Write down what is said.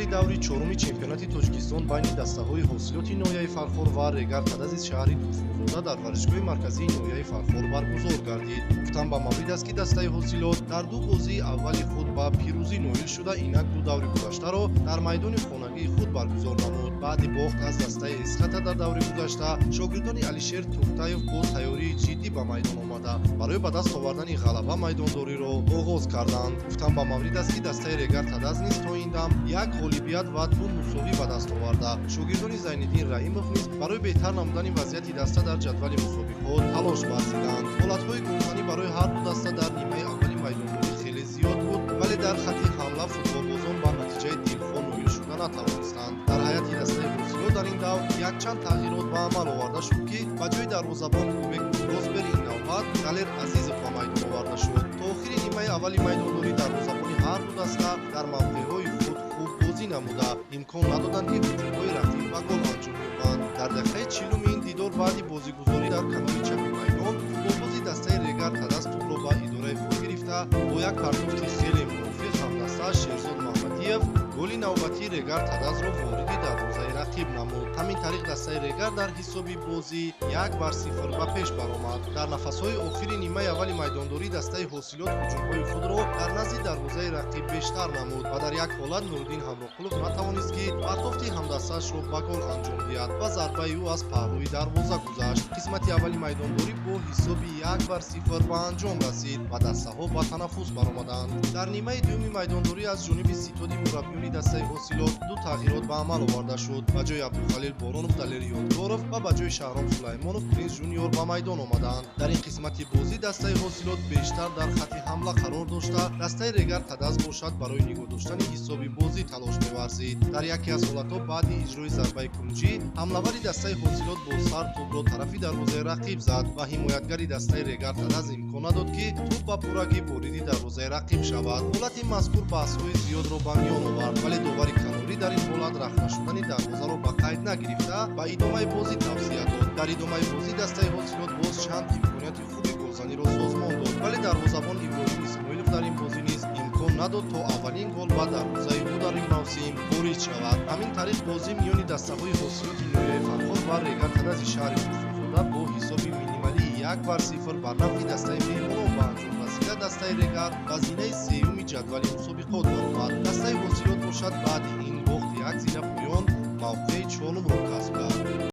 Дигари даври чоруми чемпионати Тоҷикистон байни дастаҳои Ҳосилоти ноҳияи Фархор ва Регар Тадази шаҳри Турсунзода дар варзишгоҳи марказии ноҳияи Фархор баргузор гардид. Гуфтан ба маврид аст, ки дастаи Ҳосилот дар ду бозии аввали худ ба пирӯзӣ ноил шуда, инак ду даври гузаштаро дар майдони хонагии худ баргузор намуд. Баъди бохт аз дастаи Эсхата дар даври гузашта, шогирдони Алишер Тухтаев бо тайёрии ҷиддӣ ба майдон омада, барои ба даст овардани ғалаба майдондориро оғоз карданд. Гуфтан ба маврид аст, ки дастаи Регар Тадаз низ то ин дам як ғолибият ва ду мусовӣ ба даст оварда, шогирдони Зайниддин Раҳимов низ барои беҳтар намудани вазъияти даста дар ҷадвали мусобиқот талош варзиданд. Ҳолатҳои голзанӣ барои ҳар ду даста дар нимаи аввали майдондорӣ хеле зиёд буд, вале дар хатти ҳамла футболбозон ба натиҷаи дилхоҳ ноил шуда натавонистанд. Дар ҳайати дастаи Ҳосилот дар ин давр якчанд тағйирот ба амал оварда шуд, ки ба ҷои дарвозабон Кӯмек Росбер ин навбат Далер Азизов ба майдон оварда шуд. То охири нимаи аввали майдондорӣ дарвозабони ҳар ду даста дар мавқеъҳои худ хуб бозӣ намуда, имкон надоданд, ки ҳуҷумҳои рақиб ба гол анҷом ёбанд. Дар дақиқаи 40-уми ин дидор баъди бозигузорӣ дар канори чапи майдон футболбози дастаи Регар Тадаз тӯбро ба идораи худ гирифта, бо як партофти хеле мувофиқ ҳамдастааш Шерзод Маҳмадиев голи навбатии Регар Тадазро вориди дарвозаи рақиб намуд. Ҳамин тариқ дастаи Регар дар ҳисоби бозӣ 1-0 ба пеш баромад. Дар нафасҳои охири нимаи аввали майдондорӣ дастаи Ҳосилот ҳуҷумҳои худро дар назди дарвозаи рақиб бештар намуд ва дар як ҳолат Нуриддин Ҳамроқулов натавонист, ки партофти ҳамдастаашро ба гол анҷом диҳад ва зарбаи ӯ аз паҳлӯи дарвоза гузашт. Қисмати аввали майдондорӣ бо ҳисоби 1-0 ба анҷом расид ва дастаҳо ба танаффус баромаданд. Дар нимаи дуюми майдондорӣ аз ҷониби ситоди мураббиёни дастаи Ҳосилот ду тағйирот ба амал оварда шуд. Ба ҷои Абдухалил Боронов Далер Ёдгоров ва ба ҷои Шаҳром Сулаймонов Принс Жуниор ба майдон омаданд. Дар ин қисмати бозӣ дастаи Ҳосилот бештар дар хатти ҳамла қарор дошта, дастаи Регар Тадаз бошад, барои нигоҳ доштани ҳисоби бозӣ талош меварзид. Дар яке аз ҳолатҳо баъди иҷрои зарбаи кунҷӣ ҳамлавари дастаи Ҳосилот бо сар тӯбро тарафи дарвозаи рақиб зад ва ҳимоятгари дастаи Регар Тадаз имкон надод, ки тӯб ба пуррагӣ вориди дарвозаи рақиб шавад. Ҳолати мазкур баҳсҳои зиёдро ба миён овард, вале довари канорӣ дар ин ҳолат рахна шудани дарвозаро ба қайд нагирифта, ба идомаи бозӣ тавсия дод. Дар идомаи бозӣ дастаи Ҳосилот боз чанд имконияти хуби голзаниро созмон дод, вале дарвозабон Иброҳим Исмоилов дар ин бозӣ низ имкон надод, то аввалин гол ба дарвозаи ӯ дар ин мавсим ворид шавад. Ҳамин тариқ бозӣ миёни дастаҳои Ҳосилоти ноҳияи Фархор ва Регар Тадази шаҳри Турсунзода бо ҳисоби минималии 1-0 бар нафъи дастаи меҳмонон ба анҷом расида, дастаи Регар ба зинаи сеюми ҷадвали мусобиқот баромад. Дастаи Ҳосилот бошад, баъди ин бохт як зина поён мавқеи чорумро касб кард.